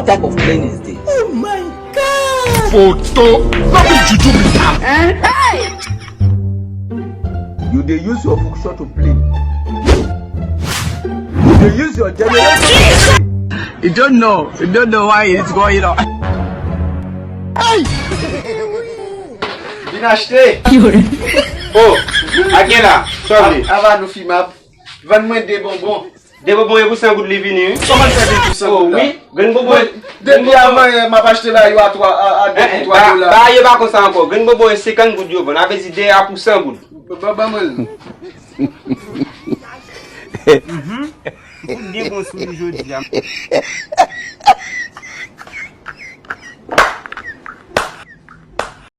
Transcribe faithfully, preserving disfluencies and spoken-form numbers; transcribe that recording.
What type of plane is this? Foto. Papi juju mi sa. You dey use your function to play. You dey use your generation to play. You don't know. You don't know why it's going on. Vin achte. Oh, a gen la. Sa w vle? Ava nou fimab. Vann mwen de bonbon. De bonbon e pou san goud li vini wi. Kòman l fè vin pou san goud la? Oh wi, grenn bonbon. Depi avan yè m ap achte la yo a twa a a de pou twa dola. Ba yo pa konsa ankò. Grenn bonbon e senkant goud yo vann. Sa vle di de a pou san goud. Ban ban mwen l. M fout gen bon sou li jodi a.